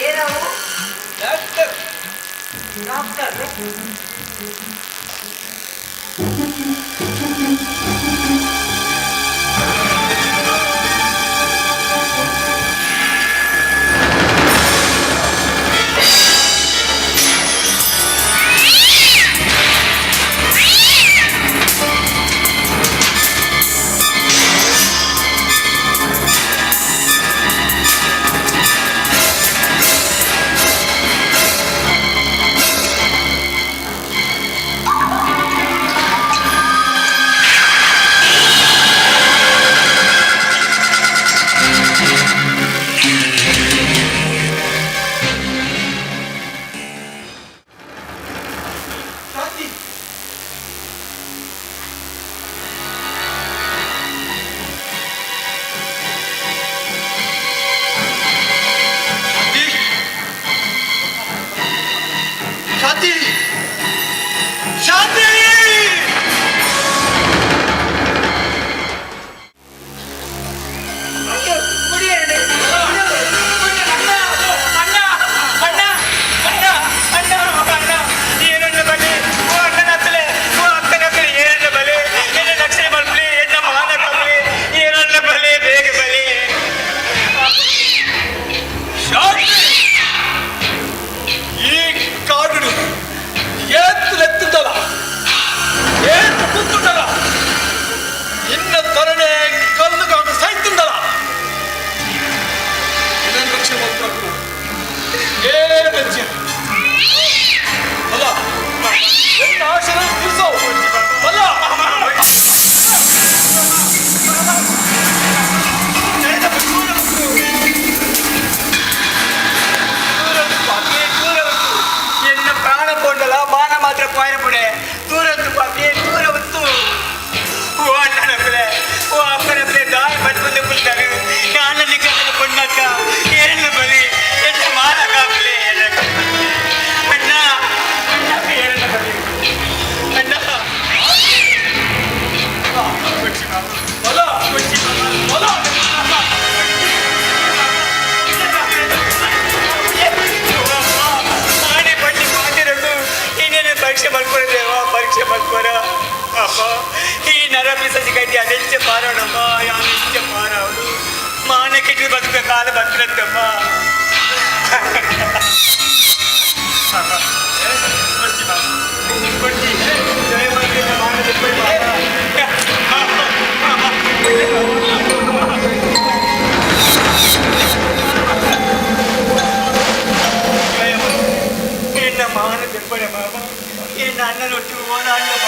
ಏರವು? Doctor. Doctor. ಶಾಂತಿ. ಶಾಂತಿ, ಶಾಂತಿ, ಶಾಂತಿ. ಅಯ್ಯೋ, ಕುಡಿಯರಣೆ. ಅಣ್ಣ, ಅಣ್ಣ, ಅಣ್ಣ, ಅಣ್ಣ, ಅಣ್ಣ, ಅಣ್ಣ, ಏನನ್ನ ಬಲಿ? ಓ ಅಣ್ಣನತ್ತಲೆ, ಓ ಅಕ್ಕನತ್ತಲೆ, ಏನನ್ನ ಬಲಿ? ಎನ್ನ ರಕ್ಷಣೆ ಮಾಡ್ಲಿ, ಎನ್ನ ಮಾನ ಕಮ್ಮಿ, ಏನನ್ನ ಬಲಿ, ಬೇಗ ಬಲಿ. ಶಾಂತಿ, ಈ ಕಾಡು ಏತ್ತಲೆತ್ತುಂಡಲ, ಏತ್ತು ಕುತ್ತುಂಡಲ, ಇನ್ನ ತರಣೆ ಕಲ್ಲು ಕಾಡು ಸೈತುಂಡಲ, ಇದನ್ನು ರಕ್ಷಣೆ ಮಾಡ್ಬೇಕು. ಏ ಬೆಚ್ಚಿ ಅಲ್ಲ, ಎನ್ನ ಆಶೆ ತೀರ್ಸೋ ಅಲ್ಲ. ಪಾಪಿ, ದೂರ ಹೊತ್ತು. ಎನ್ನ ಪ್ರಾಣ ಪೋಂಡಲ ಮಾನ ಮಾತ್ರ ಪಾಯಪಡೆ. ದೂರತ್ತು ಪಾಪಿ, ದೂರ ಹೊತ್ತು. ಓ ಅಣ್ಣನಪ್ಪಲೆ, ಓ ಅಪ್ಪನಪ್ಪಲೆ, ದಾರಿ ಬಂದು ಕುಲ್ತಾರೆ. ನಾನು ನಿಕ್ಕದ ಪೊಣ್ಣಕ್ಕ, ಏರನ್ನ ಬಲಿ, ಎನ್ನ ಮಾನ ಕಾಪಲೆ, ಎನ್ನ ಕಾಪಲೆ. ಅಣ್ಣ, ಅಣ್ಣ, ಏರನ್ನ ಬಲಿ, ಅಣ್ಣ. ಅಲ್ಲ, ಅಲ್ಲ. ಆನೆ ಪಟ್ಟಿ ಪಾತಿರಡು ಇನ್ನೇನೆ ಪರೀಕ್ಷೆ ಮಲ್ಕೊಳ್ದೇವ, ಪರೀಕ್ಷೆ ಮಲ್ಕೊರ ಅಪ್ಪ. ಈ ನರ ಪಿಸಸಿ ಕಟ್ಟಿ ಅದೆಚ್ಚ ಪಾರೋಣಮ್ಮ, ಯಾವ ಹೆಚ್ಚ ಪಾರವಳು. ಮಾನ ಕೆಟ್ಟು ಬದುಕ ಕಾಲ ಬರ್ತದಮ್ಮ. ಎನ್ನ ಮಾನ ಬೆಪ್ಪಡೆ ಮಾಮ, ಎನ್ನ ಅಣ್ಣನೊಟ್ಟು ಓದಾಡುವ.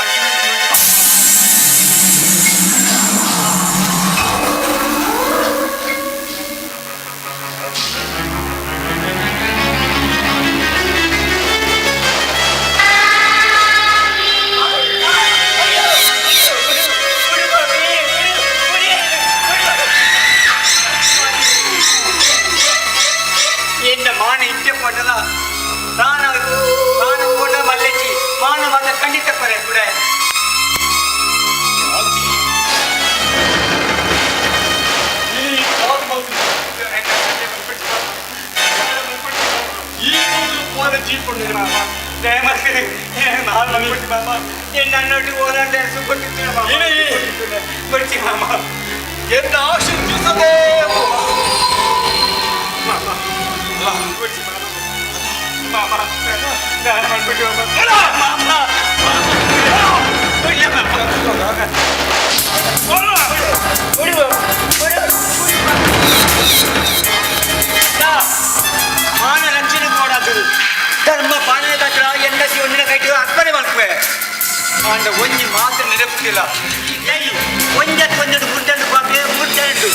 ಎನ್ನ ಮಾನ ಇಟ್ಟೆ ಪಟ್ಟದ ಪ್ರಾಣ, ಪ್ರಾಣ ಪೋಟ ಮಲ್ಲೆಚ್ಚಿ, ಮಾನ ಮಾತ್ರ ಖಂಡಿತ ಪರೆ ಕೂಡ. ಈ ಕಾಡು ಬಂದು ಈ ಒಂದು ಪೋನ ಜೀಪುಂಡು. ಎನ್ನ ಹೋರಾಟ ಕೊಟ್ಟಿ ಮಾಮ. ಎನ್ನ ಆಶೆ ತೀರ್ಸದೇ. ಮಾಮ, ನಾನು ಮಾಡ್ಬಿಟ್ಟು ಮಾಮ, ಮಾಮ. ಮಾನ ರಕ್ಷಣೆ ಮಾಡಾತದು ಧರ್ಮ ಪಾಲನೆ ತಕ್ಕ ಎಂಡಸಿ ಒಂದಿನ ಕೈಟು ಅರ್ಪಣೆ ಮಾಡ್ತವೆ. ಆಂಡ ಒಂಜಿ ಮಾತ್ರ ನೆನಪಿಲ್ಲ. ಏಯ್, ಒಂಜತ್ ಒಂಜಡು ಗುಡ್ಡಂಡು ಪಾಪೆ, ಗುಡ್ಡಂಡು.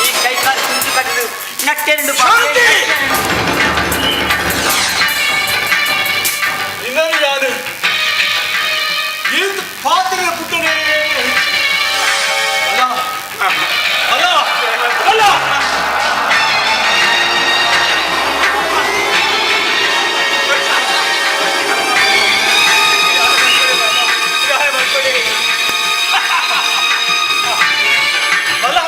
ಈ ಕೈ ಕಾಲು ಕುಂಚು ಕಟ್ಟದು ನಟ್ಟೆಂಡು ಪಾಪೆ. ಶಾಂತಿ! ಇನ್ನೊಂದು ಯಾರು ಈತ ಪಾತ್ರೆ ಪುಟ್ಟನೆ. ಅಲ್ಲ, ಅಲ್ಲ, ಅಲ್ಲ. ಅಲ್ಲ.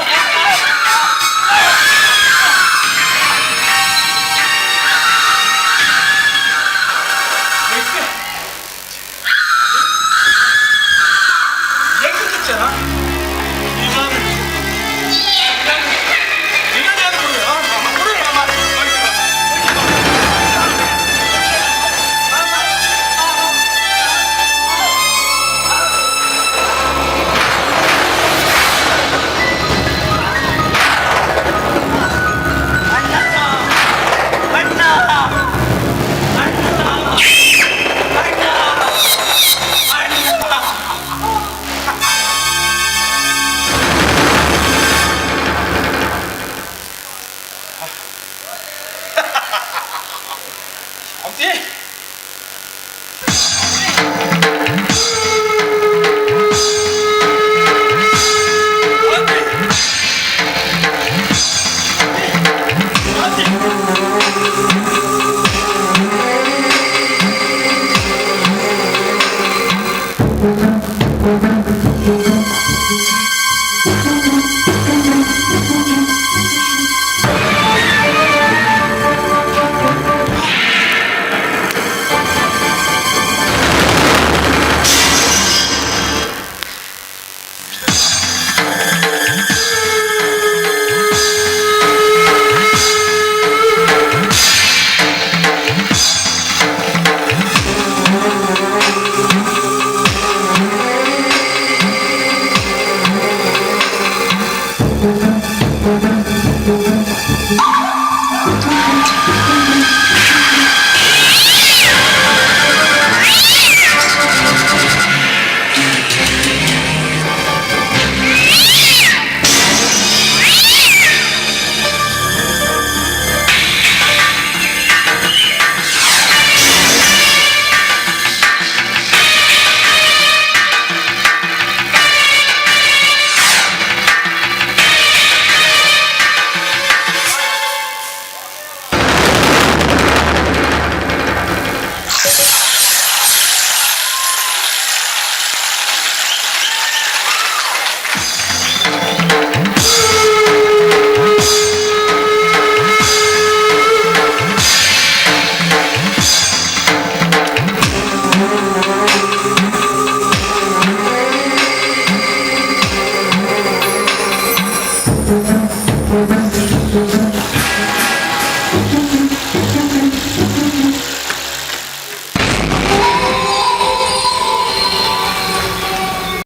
ಸ್ವಾತಿ.